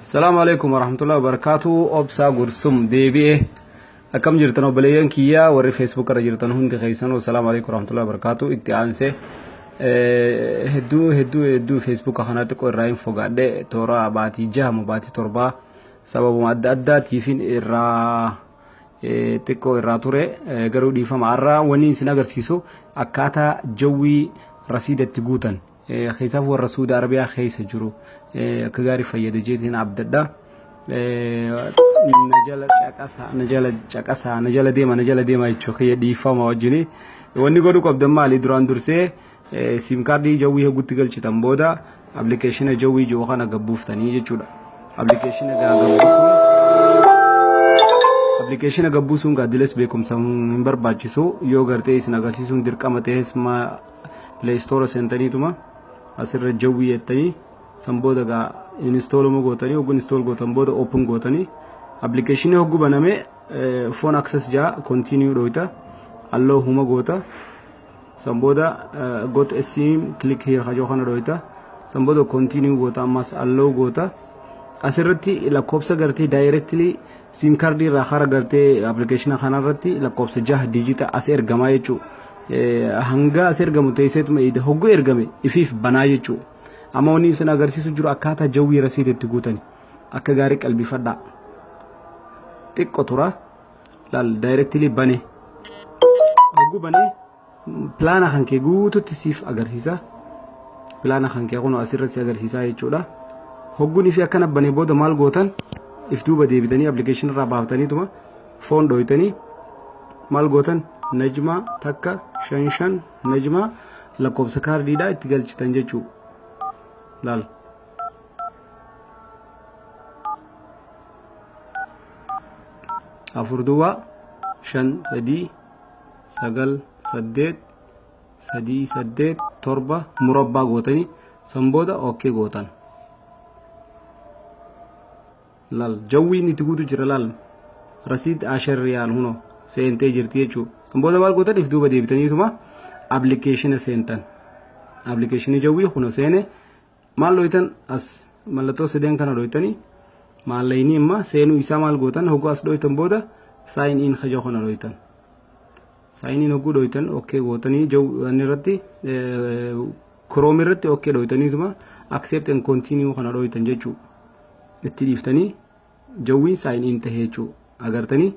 Salaamu alaikum warahmatullahi wabarakatuh. Obsaa Gursum deebi'e. Akkam jirtan obboleeyyan kiyyaa warri Facebook irra jirtan hundi keessanuu salaamu alaikum warahmatullahi wabarakatuh. Itti aansee hedduu hedduu hedduu Facebook kana xiqqoo irraa hin fogaadhe toora baatii jaha moo baatii torbaa sababuma adda addaatiifin irraa xiqqoo irraa ture garuu dhiifama har'a wanni isin agarsiisu akkaataa jawwii rasiida itti guutan keessaaf warra Suudi Arabiyaa keessa jiru akka gaarii fayyada jeetiin abdadha. Na jala caqasaa na jala caqasaa na jala deema na jala deema jechuun kiyya dhiifama wajjini. Wanni godhuu qabdan maali duraan dursee siim kaardii jawwii heguutti galchitan booda appilikeeshina jawwii jiru kana gabbuuftanii jechuudha. Appilikeeshina gabbuusuun appilikeeshina gabbuusuun gaaddiles beekumsa hin barbaachisu yoo gartee isin agarsiisuun dirqama ta'es Play Store seentaniituma asirra jawwii jettanii san booda gaa install gootanii hogguu install gootan booda open gootanii appilikeeshinii hogguu baname phone access jaa continue dhoyta allow huma goota san booda got a sim click here hajoo kana dhoyta san booda continue goota ammas allow goota asirratti lakkoofsa gartee directly sim kaardii irraa kara gartee appilikeeshina kanarratti lakkoofsa jaha dijita as ergamaa jechuudha. Hanga as ergamu teesseetuma eeyda hogguu ergame ifiif banaa jechuudha. Amma wanni isin agarsiisu jiru akkaataa jawwii rasiida itti guutani. Akka gaarii qalbifadhaa. Xiqqo tura. Laal daayirektilii bane. Hogguu banee pilaana kan kee guututti siif agarsiisa. Pilaana kan kee kun asirratti si agarsiisaa jechuudha. Hogguun ifii akkana banee booda maal gootan if duuba deebitanii appilikeeshinii irraa baaftaniituma foon dhooytanii maal gootan najmaa takka shan shan najmaa lakkoofsa kaardiidhaa itti galchitan jechuu laal. Afur duwwaa shan sadii sagal saddeet sadii saddeet torba murabbaa gootanii san booda okkee gootan. Lal jawwiin itti guutu jira lal rasiid ashar riyaal huno seentee jirti jechuu san booda maal gootan if duuba deebitaniituma appilikeeshina seentan appilikeeshinii jawwii huno seene maal dhoytan as mallattoo sadeen kana dhoytanii maallayni imma seenuu isaa maal gootan hogguu as dhoytan booda sign in kajoo kana dhoytan sign in hogguu dhoytan okay gootanii jawwii irratti Chrome irratti okay dhoytaniituma accept and continue kana dhoytan jechuu itti dhiiftanii jawwiin sign in tahe jechuu agartanii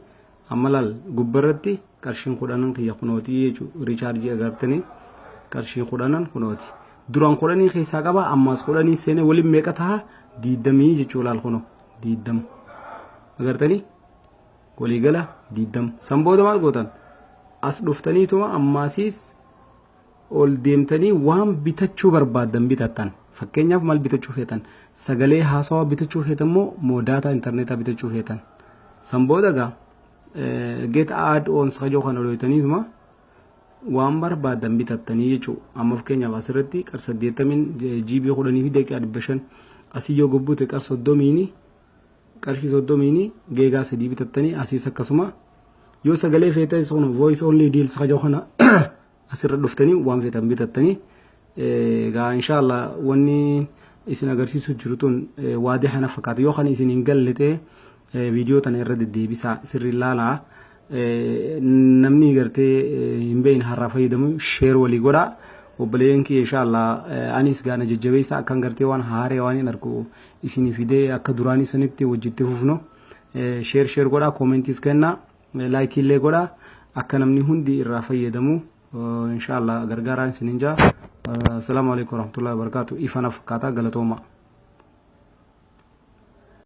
amma laal gubbarratti qarshiin kudhanan kiyya kunootii jechuu riichaarjii agartanii qarshiin kudhanan kunooti duraan kudhanii keessaa qaba ammaas kudhanii seenee waliin meeqa taha diiddamii jechuu laal kunoo diiddama agartanii waliigala diiddama san booda maal gootan as dhuftaniituma ammaasiis ol deemtanii waan bitachuu barbaaddan bitattan. Fakkeenyaaf maal bitachuu feetan? Sagalee haasawaa bitachuu feetan moo moo daataa intarneetaa bitachuu feetan? San booda egaa get add ons kajoo kana dhoytaniituma waan barbaaddan bitattanii jechuudha. Amma fakkeenyaaf asirratti qar saddeettamiin GB kudhanii fi daqiiqaa dhibba shan asii yoo gubbute qar soddomiini qarshii soddomiini geegaa sadii bitattanii asiis akkasuma yoo sagalee feetanis kun voice only deals kajoo kana asirra dhuftanii waan feetan bitattanii egaa inshaallah wanni isin agarsiisu jiru tun waadii kana fakkaata yoo kan isin hin galle ta'e viidiyoo tana irra deddeebisaa sirrii ilaalaa namni gartee hin beekne har'aa fayyadamu sheer walii godhaa obboleeyyan kiyya inshaallah anis gaana jajjabeessa akkan gartee waan haaree waan hin argu isinii fidee akka duraanii sanitti wajjitti fufnu sheer sheer godhaa koomentiis kennaa laayikii illee godhaa akka namni hundi irraa fayyadamu inshaallah gargaaraan isinin jaa. Assalaamu alaikum warahmatullahi wabarakatuh. Ifa na fakkaataa galatooma.